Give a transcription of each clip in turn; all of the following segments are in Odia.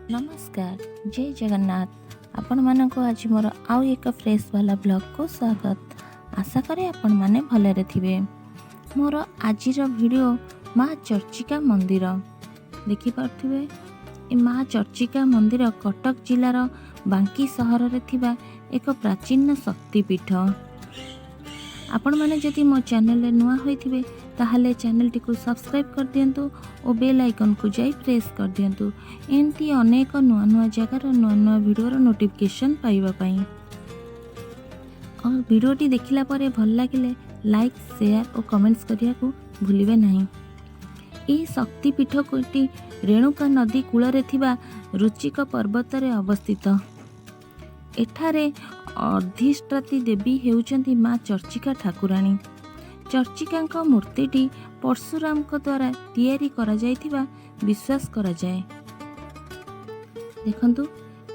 ନମସ୍କାର, ଜୟ ଜଗନ୍ନାଥ। ଆପଣମାନଙ୍କୁ ଆଜି ମୋର ଆଉ ଏକ ଫ୍ରେଶ୍ ବାଲା ବ୍ଲଗ୍କୁ ସ୍ୱାଗତ। ଆଶା କରେ ଆପଣମାନେ ଭଲରେ ଥିବେ। ମୋର ଆଜିର ଭିଡ଼ିଓ ମା ଚର୍ଚ୍ଚିକା ମନ୍ଦିର। ଦେଖିପାରୁଥିବେ, ଏ ମା ଚର୍ଚ୍ଚିକା ମନ୍ଦିର କଟକ ଜିଲ୍ଲାର ବାଙ୍କି ସହରରେ ଥିବା ଏକ ପ୍ରାଚୀନ ଶକ୍ତିପୀଠ। ଆପଣମାନେ ଯଦି ମୋ ଚ୍ୟାନେଲରେ ନୂଆ ହୋଇଥିବେ, ତାହେଲେ ଚ୍ୟାନେଲଟିକୁ ସବସ୍କ୍ରାଇବ୍ କରିଦିଅନ୍ତୁ ଓ ବେଲ୍ ଆଇକନ୍କୁ ଯାଇ ପ୍ରେସ୍ କରିଦିଅନ୍ତୁ, ଏମିତି ଅନେକ ନୂଆ ନୂଆ ଜାଗାର ନୂଆ ନୂଆ ଭିଡ଼ିଓର ନୋଟିଫିକେସନ୍ ପାଇବା ପାଇଁ। ଆଉ ଭିଡ଼ିଓଟି ଦେଖିଲା ପରେ ଭଲ ଲାଗିଲେ ଲାଇକ୍, ସେୟାର ଓ କମେଣ୍ଟସ୍ କରିବାକୁ ଭୁଲିବେ ନାହିଁ। ଏହି ଶକ୍ତିପୀଠଟି ରେଣୁକା ନଦୀ କୂଳରେ ଥିବା ଋଚିକ ପର୍ବତରେ ଅବସ୍ଥିତ। ଏଠାରେ ଅଧିଷ୍ଠାତ୍ରୀ ଦେବୀ ହେଉଛନ୍ତି ମା ଚର୍ଚ୍ଚିକା ଠାକୁରାଣୀ। ଚର୍ଚ୍ଚିକାଙ୍କ ମୂର୍ତ୍ତିଟି ପରଶୁରାମଙ୍କ ଦ୍ୱାରା ତିଆରି କରାଯାଇଥିବା ବିଶ୍ୱାସ କରାଯାଏ। ଦେଖନ୍ତୁ,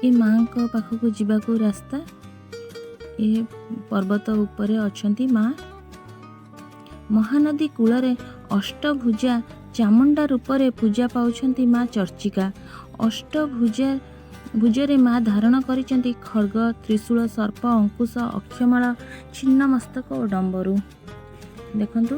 ଏ ମାଙ୍କ ପାଖକୁ ଯିବାକୁ ରାସ୍ତା। ଏ ପର୍ବତ ଉପରେ ଅଛନ୍ତି ମା। ମହାନଦୀ କୂଳରେ ଅଷ୍ଟଭୁଜା ଚାମୁଣ୍ଡା ରୂପରେ ପୂଜା ପାଉଛନ୍ତି ମା ଚର୍ଚ୍ଚିକା। ଅଷ୍ଟଭୁଜା ଭୁଜରେ ମା ଧାରଣ କରିଛନ୍ତି ଖଡ଼ଗ, ତ୍ରିଶୂଳ, ସର୍ପ, ଅଙ୍କୁଶ, ଅକ୍ଷମାଳ, ଛିନ୍ନ ମସ୍ତକ ଓ ଡମ୍ବରୁ। ଦେଖନ୍ତୁ,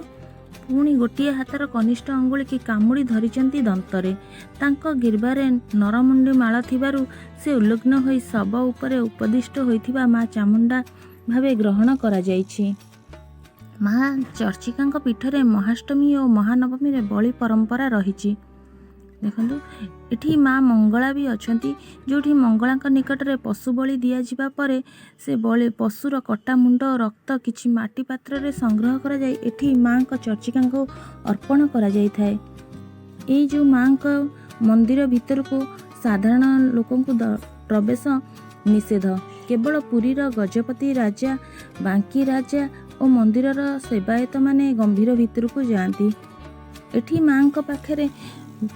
ପୁଣି ଗୋଟିଏ ହାତର କନିଷ୍ଠ ଅଙ୍ଗୁଳିକି କାମୁଡ଼ି ଧରିଛନ୍ତି ଦନ୍ତରେ। ତାଙ୍କ ଗୀର୍ବାରେ ନରମୁଣ୍ଡି ମାଳ ଥିବାରୁ ସେ ଉଲଗ୍ନ ହୋଇ ଶବ ଉପରେ ଉପବିଷ୍ଟ ହୋଇଥିବା ମା ଚାମୁଣ୍ଡା ଭାବେ ଗ୍ରହଣ କରାଯାଇଛି। ମା ଚର୍ଚ୍ଚିକାଙ୍କ ପୀଠରେ ମହାଷ୍ଟମୀ ଓ ମହାନବମୀରେ ବଳି ପରମ୍ପରା ରହିଛି। ଦେଖନ୍ତୁ, ଏଠି ମା ମଙ୍ଗଳା ବି ଅଛନ୍ତି, ଯେଉଁଠି ମଙ୍ଗଳାଙ୍କ ନିକଟରେ ପଶୁ ବଳି ଦିଆଯିବା ପରେ ସେ ବଳି ପଶୁର କଟା ମୁଣ୍ଡ, ରକ୍ତ କିଛି ମାଟି ପାତ୍ରରେ ସଂଗ୍ରହ କରାଯାଇ ଏଠି ମାଙ୍କ ଚର୍ଚ୍ଚିକାଙ୍କୁ ଅର୍ପଣ କରାଯାଇଥାଏ। ଏଇ ଯେଉଁ ମାଙ୍କ ମନ୍ଦିର ଭିତରକୁ ସାଧାରଣ ଲୋକଙ୍କୁ ପ୍ରବେଶ ନିଷେଧ। କେବଳ ପୁରୀର ଗଜପତି ରାଜା, ବାଙ୍କି ରାଜା ଓ ମନ୍ଦିରର ସେବାୟତମାନେ ଗମ୍ଭୀର ଭିତରକୁ ଯାଆନ୍ତି। ଏଠି ମାଙ୍କ ପାଖରେ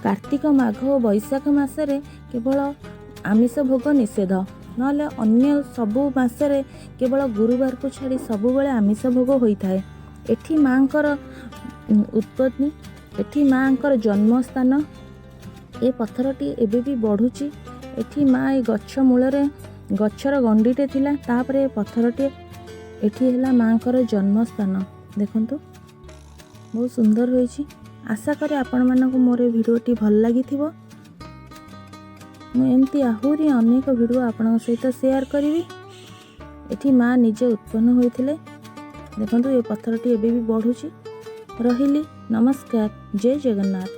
କାର୍ତ୍ତିକ, ମାଘ ଓ ବୈଶାଖ ମାସରେ କେବଳ ଆମିଷ ଭୋଗ ନିଷେଧ। ନହେଲେ ଅନ୍ୟ ସବୁ ମାସରେ କେବଳ ଗୁରୁବାରକୁ ଛାଡ଼ି ସବୁବେଳେ ଆମିଷ ଭୋଗ ହୋଇଥାଏ। ଏଠି ମାଙ୍କର ଉତ୍ପତ୍ତି, ଏଠି ମାଙ୍କର ଜନ୍ମସ୍ଥାନ। ଏ ପଥରଟି ଏବେ ବି ବଢ଼ୁଛି। ଏଠି ମା ଏ ଗଛ ମୂଳରେ ଗଛର ଗଣ୍ଡିଟେ ଥିଲା, ତାପରେ ଏ ପଥରଟିଏ। ଏଠି ହେଲା ମାଙ୍କର ଜନ୍ମସ୍ଥାନ। ଦେଖନ୍ତୁ, ବହୁତ ସୁନ୍ଦର ହୋଇଛି। ଆଶା କରେ ଆପଣମାନଙ୍କୁ ମୋର ଏ ଭିଡ଼ିଓଟି ଭଲ ଲାଗିଥିବ। ମୁଁ ଏମିତି ଆହୁରି ଅନେକ ଭିଡ଼ିଓ ଆପଣଙ୍କ ସହିତ ସେୟାର କରିବି। ଏଠି ମା ନିଜେ ଉତ୍ପନ୍ନ ହୋଇଥିଲେ। ଦେଖନ୍ତୁ, ଏ ପଥରଟି ଏବେ ବି ବଢ଼ୁଛି। ରହିଲି, ନମସ୍କାର, ଜୟ ଜଗନ୍ନାଥ।